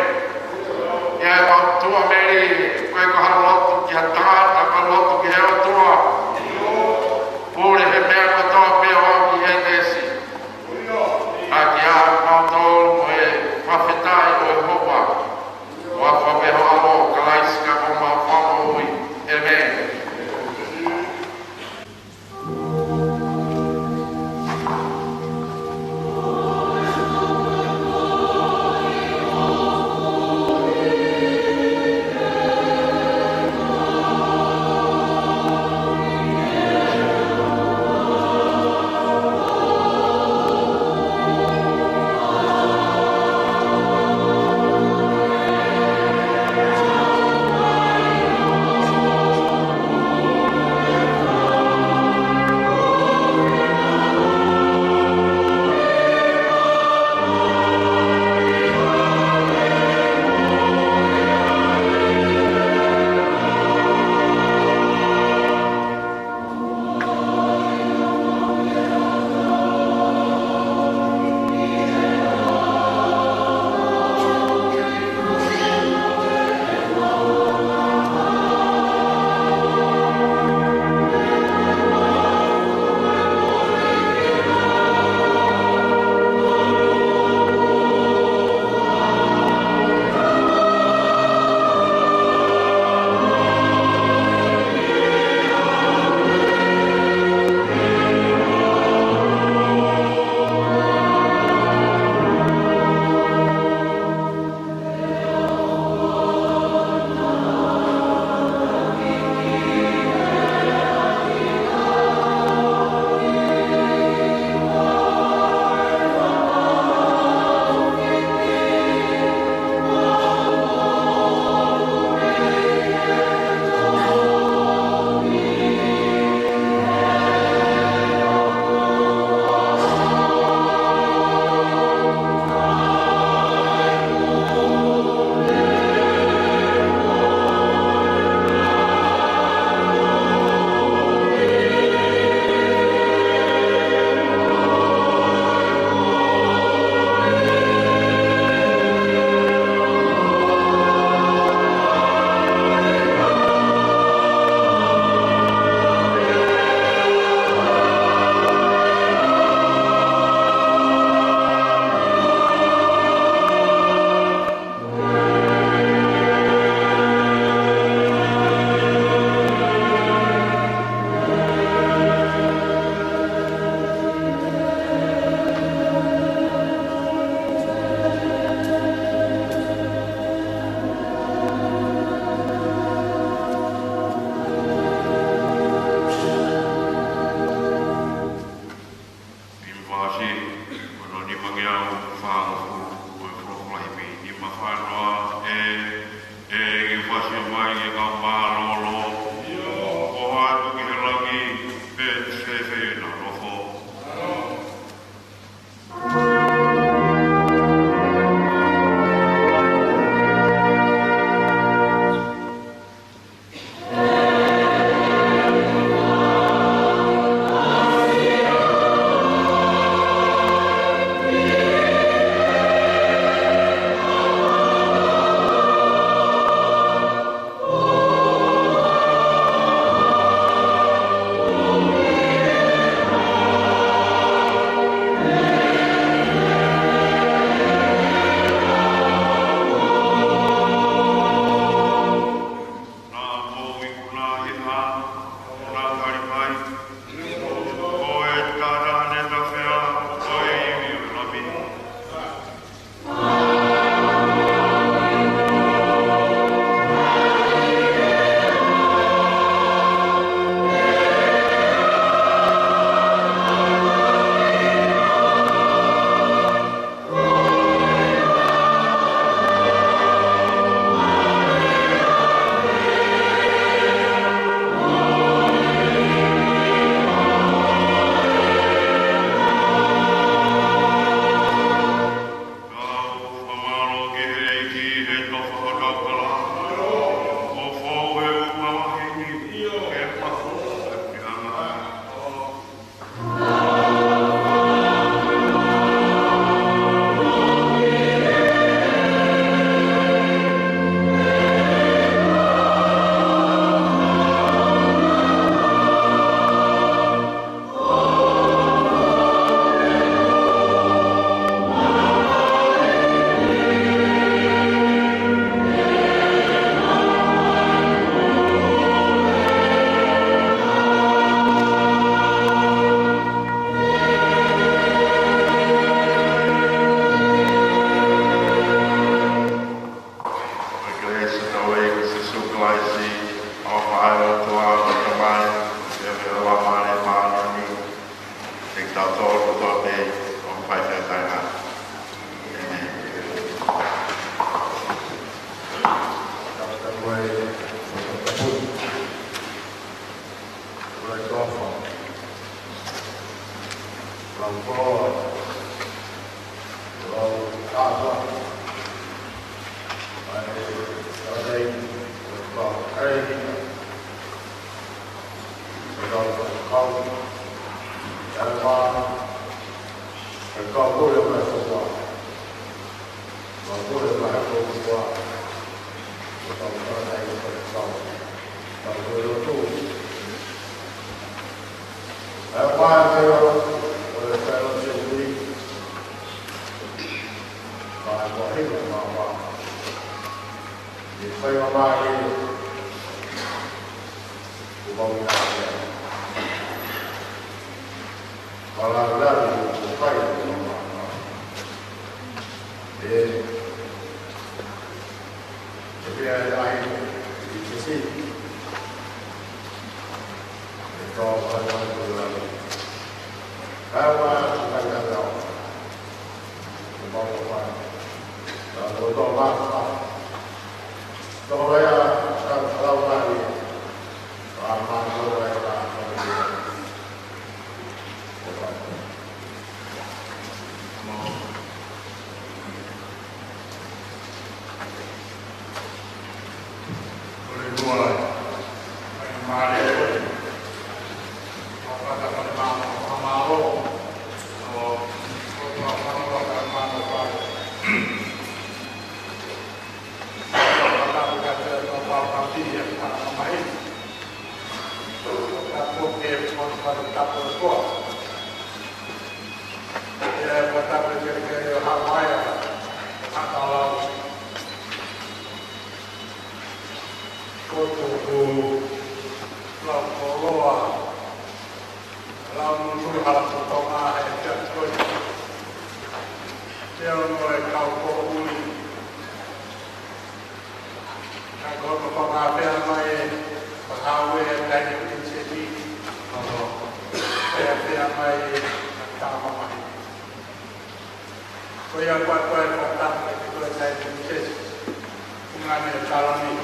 ʻIa e mau tuʻa meli, ko e ko ha lotu ki ha tangata, ko e lotu ki he ʻOtua. Pule he meʻa kotoa pē ʻo aʻu ki Hētesi. ʻA ki ai kimautolu mo e fakafetaʻi ʻo e houa. ʻOfa pē ho ʻAlo, Kalaisi ko homau Fakamoʻui. ʻĒmeni. Nima vasi, ono nima ngeau fāngofulu, ko e folofola hipi nima fā noa, ē, ē, ke fasi mai ke ka mālōlō. ʻO hā atu ki he langi, pē te se fē na nofo. Tāpua. ʻAi, ʻae, ʻae, ʻae, ʻae, ʻae, ʻae, ʻae, ʻae, ʻae, Ko tuku lau koloa, lau nunu hala ko Tonga he kia koi. Te ono e kau ko uli. Ka ko no ko ngā pea mai e, ko hau e kai ni ki se ki. Pea pea mai e, ka tama mai. Ko ia kua koe fakatapu ki he Pilinisesi Ungani Taloni.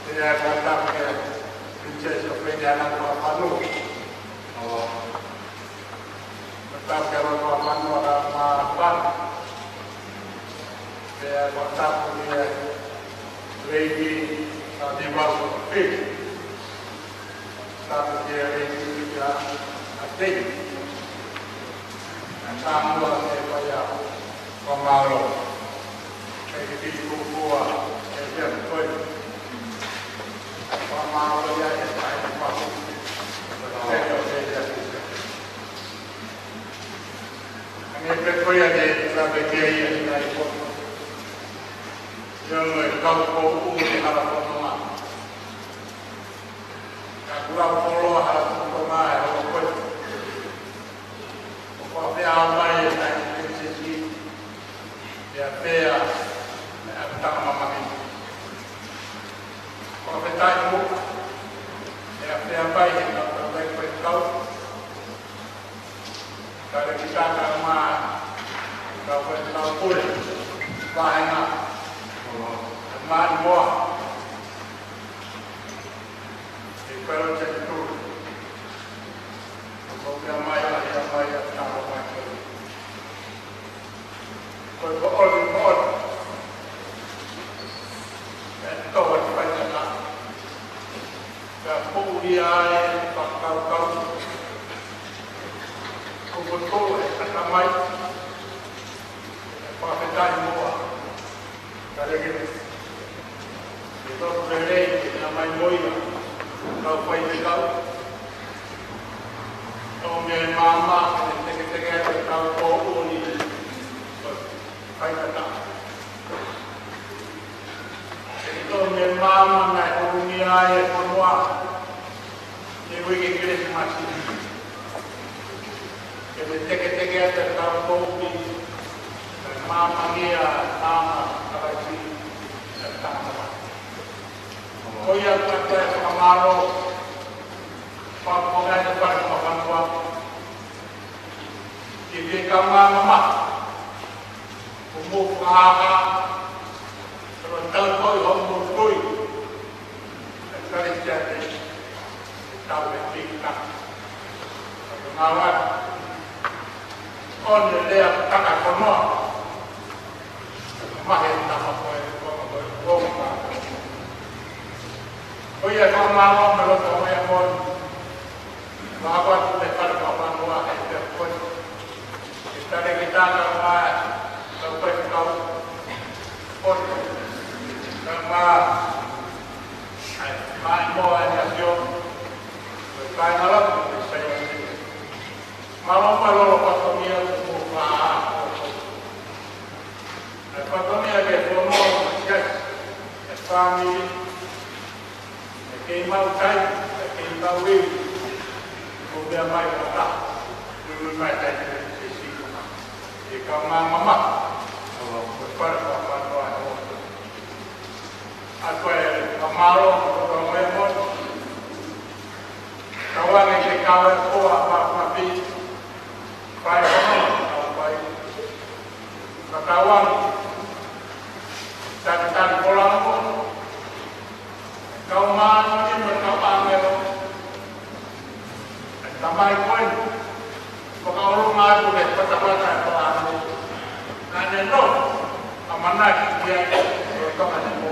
Ko ia fakatapu ki he Pilinisesi ʻo Filiana Tuʻafanua. ʻO fakatapu ki he Tuʻafanua ka Māfana. Ko ia fakatapu ki he Lady Sanivalu Fili. Tapu ki he Lady ʻa Tei. Samoa ke paia ko mālō. Ke ke tiki kukua, ke ke koi. Ko mālō ia e kai paku. Ke ke ke ke. Ange pe ko ia ke tape ke ia i kai ko. Ia mo e kau ko u ni hala ko nonga. Ka kuo lau koloa hala ko Tonga e hala ko. ʻO ko pea mai e tai ke se ki. Pea pea me a tama mamahi. Ko pe tai mo. Pea pea mai he kau kau tai ko e kau. Ka le kita ka ma. Kau ko e kau pule. Pahenga. Mani moa. E kau te tu. Ko pea mai a ia mai a tama mai. Ko e ko oli ko oli. E tau atu kai tata. Ka pō ia e fakakaukau. Ko ko tō e kata mai. E fakafetahi moa. Ka leke. E tau lelei, e na mai moia. Kau fai te kau. Tau me mama, e teke teke e tau ko uni. Fai tata. E tau me mama na e uni ai e fonua. He uike Kilisimasi. Ke me teketeke atu e kau koupi, ke māmangia, māma, Kalaisi, ke tāmata. Ko ia ka te fakamālō, paponga e pare mafanua. Ke ke kau māmama. Ko mo fakahā, ko no tau koi ho mo tui. E kare tia te, e tau e pika. Ko ngā wai. ʻO ʻOne lea taka konoa. Mahe tama ko e, ko e, ko e, ko e. Ko ia ko e mālō mo e loto ʻoku moʻoni. Mahalo atu te pare ko e fanua he te ko e. Ke tale ke taka mai, tau pē kau. ʻOne. Ka ma, ai, mai mo ai a sio. Ko e kai ngala ko e sai. Mālō mo e lolo fatongia ʻoku mou fai. ʻA e fatongia ke fononga ʻa e siasi, ʻa e fāmili, ʻa e kei maʻu taimi, ʻa e kei maʻu ivi, ko e meʻa mai ʻo ka, ko e meʻa mai taimi ke siko. ʻE ka mā mama, ko e fale ko e fale ko e. ʻA ko e ka mālō, ko e ka moe moe. Tauange ke kau e koa ma mapi. Fai kono, kau fai. Ka tauange. Talitali kolango. Kau mālō ni mo kau ʻāngelo. Tamai ko eni. Fakaʻolunga atu ke patapata e palani. Naʻa ne nofo. ʻAmanaki ki ai. Ko e tamai ko.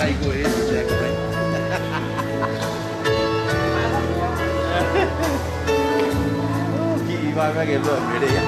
Ai, ko e hē, te ako mai. Kiʻi vave ke lua mele ia.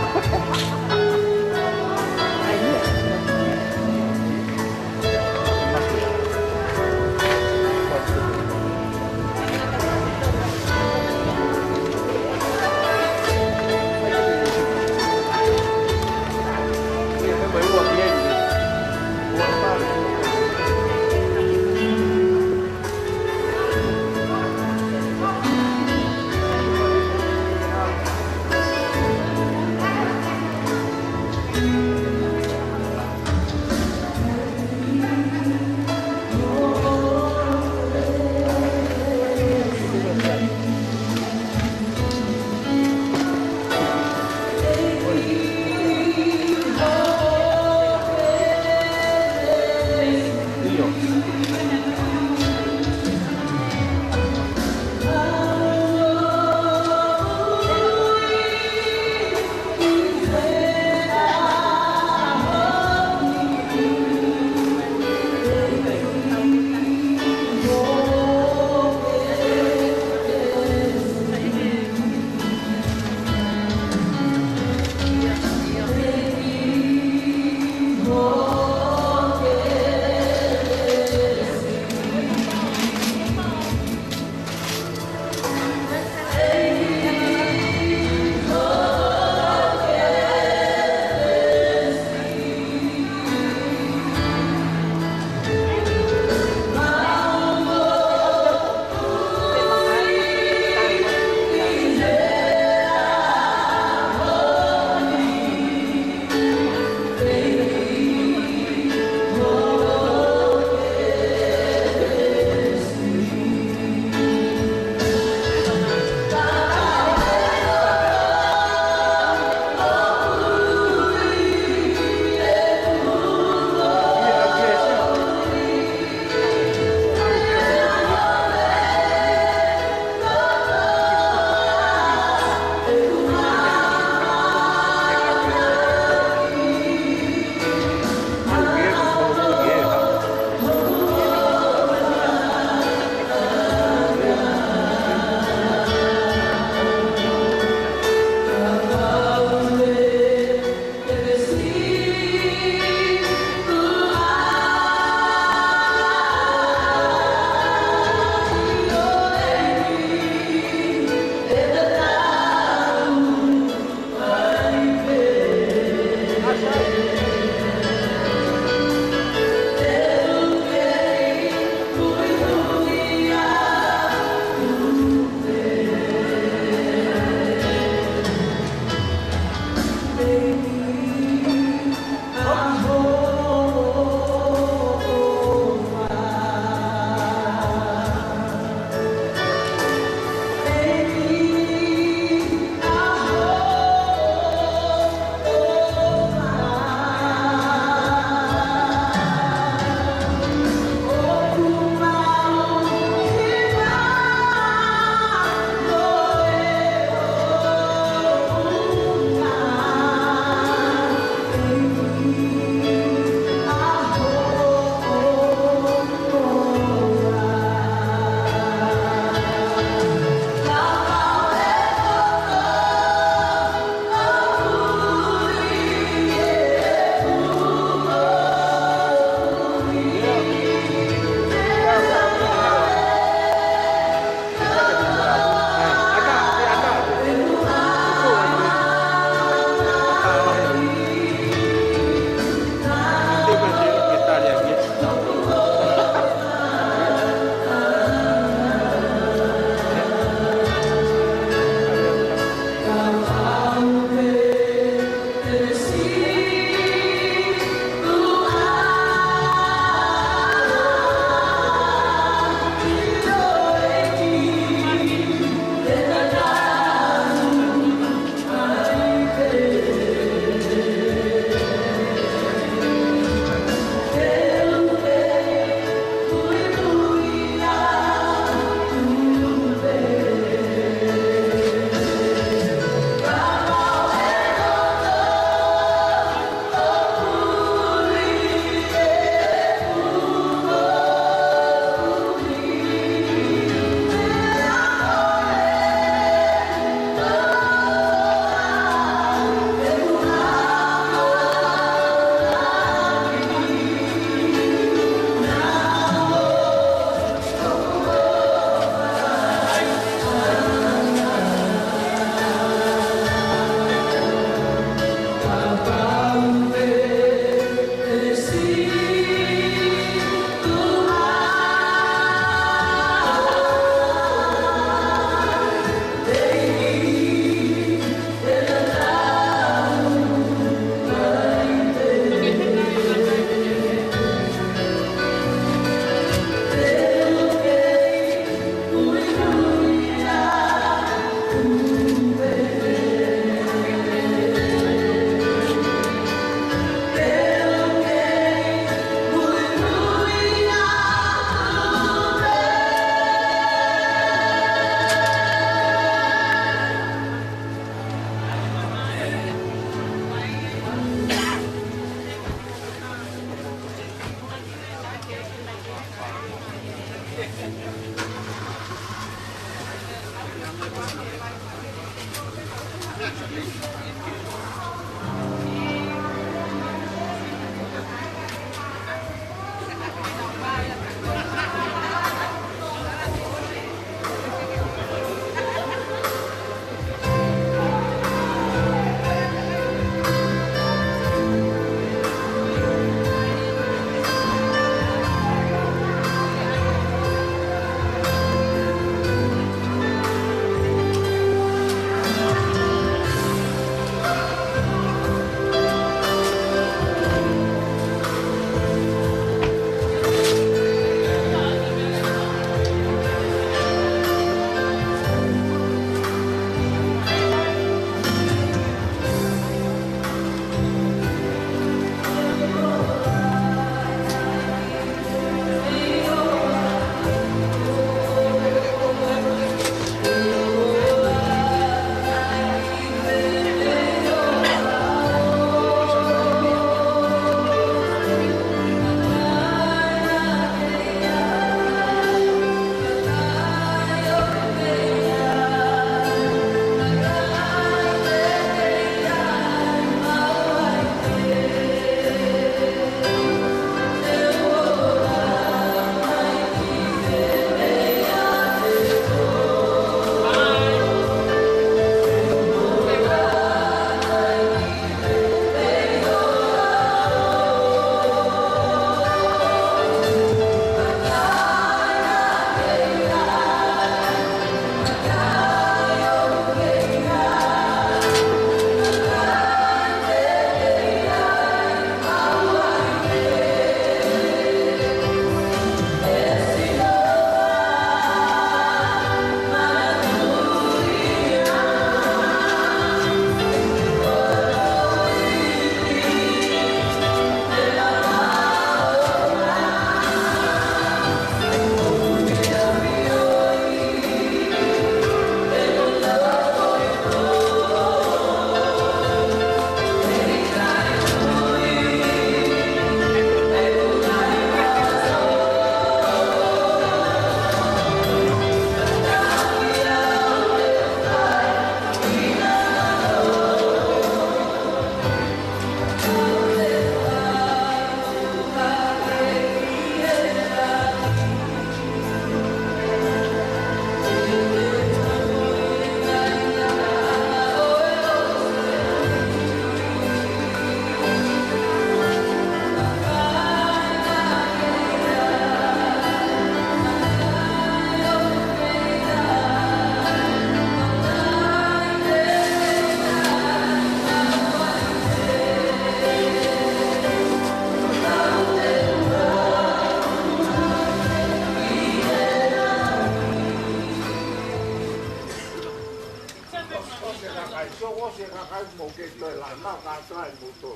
Lā, nā, ka try mo to.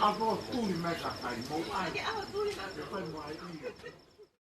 A mo tuli mai ka kai mo ai. Ke fai mo ai ia.